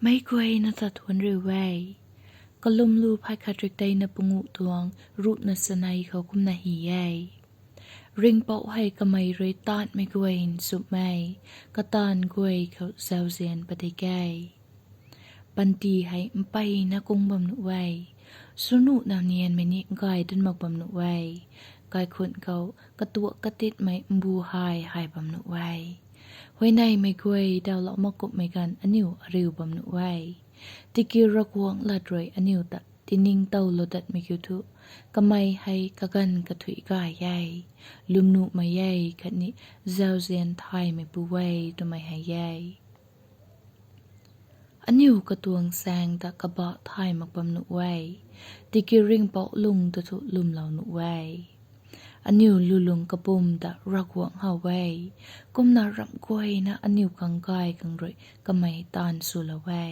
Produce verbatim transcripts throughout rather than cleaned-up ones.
Meic guayna ta thuanc riu e. Kalwmlu phay khat rikdeina panguh tuang ruhna chanei khou kumna hy e. Ringhpouc hei kamei rui taanvmei guay nchumh e, kataanv guay khou zauzian padik e. Panty hei mpeyna kung bam nuh e. Swnuhna nianmei ni gay dat mak bam nuh e. Kaikhun khou katuak katitmei mbu hei hei bam nuh e. Huayneymei guay dawlou mak kumhmei ganv aniu ariu bam nuh e. Tiki Ravguangc lat rui aniu ta tiningtowlou datmei kiu thu, kamei hei kaganv kathuic gay e, lwmnuhmei e khatni zauzian thaymeipu e twmei hei e. Aniu katuang saeng ta kabah thay mak bam nuh e, tiki Ringhpouc lung ta thu lwmlou nuh e. Aniu lulung kapwm ta Ravguangc how e, kumna ramh guayna aniu khang gay khang rui kamei taanv swlou e.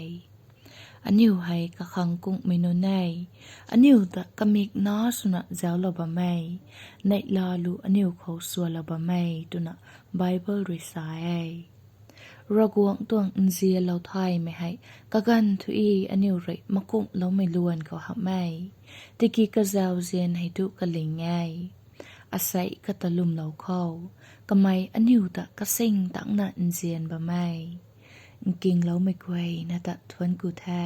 Aniu hei kakhang kungmei nunc e, aniu ta kamik na swna zauclou bam e, neihla lu aniu khou swlou bam e, twna Bible rui sa e. Ravguangc tuang nzianlou thaymei hei kaganv thu aniu rui makumhloumei luan khou hamh e, tiki kazauzian hei thu kaling e. Asei kata lwmlou khou, kamei aniu ta kasing tangcna nzian bam e. Nkingloumei guayna ta thuanc ku the.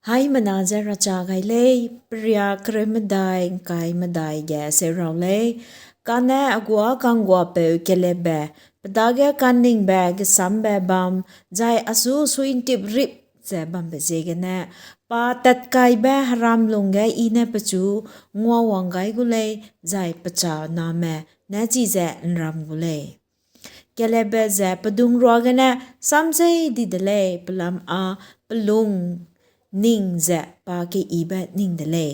Hei mana za racha gay le, pria kre madai nkai madai ge se rau le, kane agua kangguapeu Kalebbe, padage kaningbe kasambe bam, zai asu suintip rip ze bambe ziegene, pa tatkaibe haram lungge ine pachu nguawang gay gu le, zai pacha name ne chize nram gu le. Kalebbe ze padung ruagene samsei di de le, palam a palung ning ze pa keibe ning de le.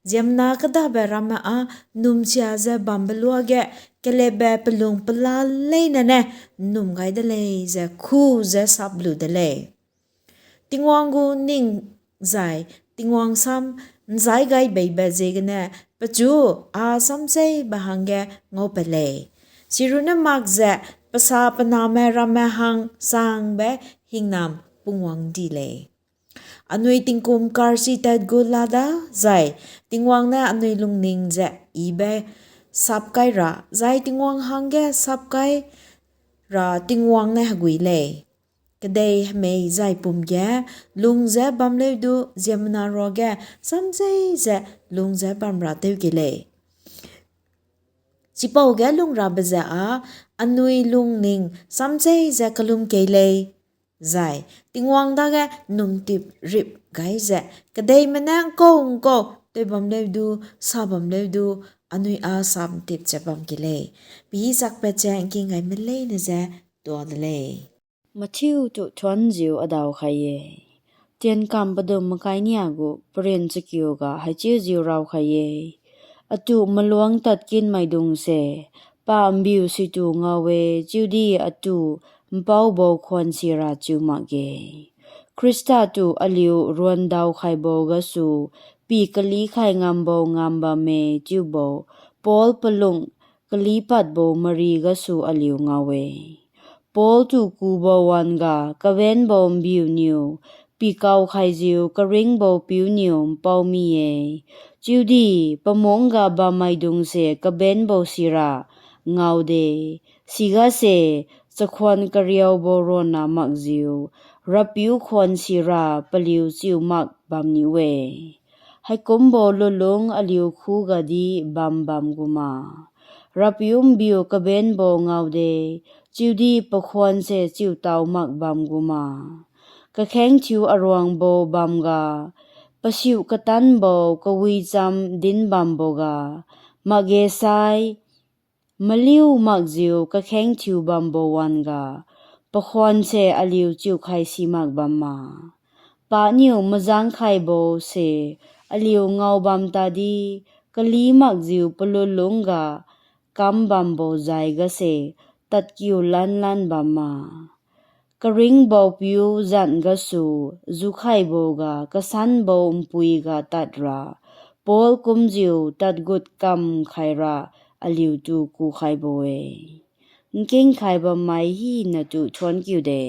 Ziamna kadabe ramme a numsia ze bambe luage, Kalebbe palung pala leina ne num gay de le, ze khu ze sap lu de le. Tingwang gu ning zai Tingwang sam nzai gay beibe ziegene, pachu a samsei ba hangge ngau pat le. Siruna mak ze pasa paname ramme hang sangbe hingnam pungwang di le. Anui tingkum karsi tat gu lada zai, Tingwang ne anui lungning ze ibe sap kai ra, zai Tingwang hangge sap kai ra Tingwang ne hagui le. Kadei hemei zai pum ge lung ze bam leu du ziamna ruage samsei ze lung ze bam ra tew ke le. Chipau ge lung rabe ze a, anui lungning samsei ze kalum kei le. Zai, Tingwang dage num tip rip gay ze, kadeimei ne nkou nkou tei bam leu du, sa bam leu du, anui a sam tip ze bam ke le. Pi chak pat ze nking gaymei leina ze tua de le. Mathiu tu thuanziu adaw khai e. Tian kam padum makai nia gu parin chakiu ga hei chiuziu raw khai e. Atu maluang tat kinmei dung se, pa mbiu si tu ngau e, chiudi atu mpau bou khwan si ra chiu mak ge. Khrista tu aliu ruan daw khai bou gasu, pi kali khai ngam bou ngam bam e chiu bou, Paul palung kali pat bou mari gasu aliu ngau e. Paul tu ku bou wan ga, kaven bou mbiu niu, pi kau khaiziu karing bou piu niu mpau mi e. Chiudi, pamungc ga bammei dung se kaven bou si ra ngau de. Siga se, chakhwan kariau bou ruanna makziu, rapiu khwan si ra paliu chiu mak bam ni e. Heikum bou lulung aliu khu ga di bam bam guma. Rapiu mbiu kaven bou ngau de, chiudi pakhwan se chiu tau mak bam guma. Kakheng thiu aruang bou bam ga, pasiu katan bou kawi cham din bam bou ga, mak ge sai, maliu makziu kakheng thiu bam bou wan ga, pakhwan se aliu chiu khai si mak bam ma. Pa niu mazang khai bou se, aliu ngau bam ta di, kali makziu palulung ga, kam bam bou zai ga se, tatkiu lan lan bam ma. Karing bou piu zan gasu, zukhai bou ga, kasan bou mpui ga tat ra, Paul kumziu tat gut kam khai ra, aliu tu ku khai bou e. Nking khai bammei hina tu thuanc kiu de.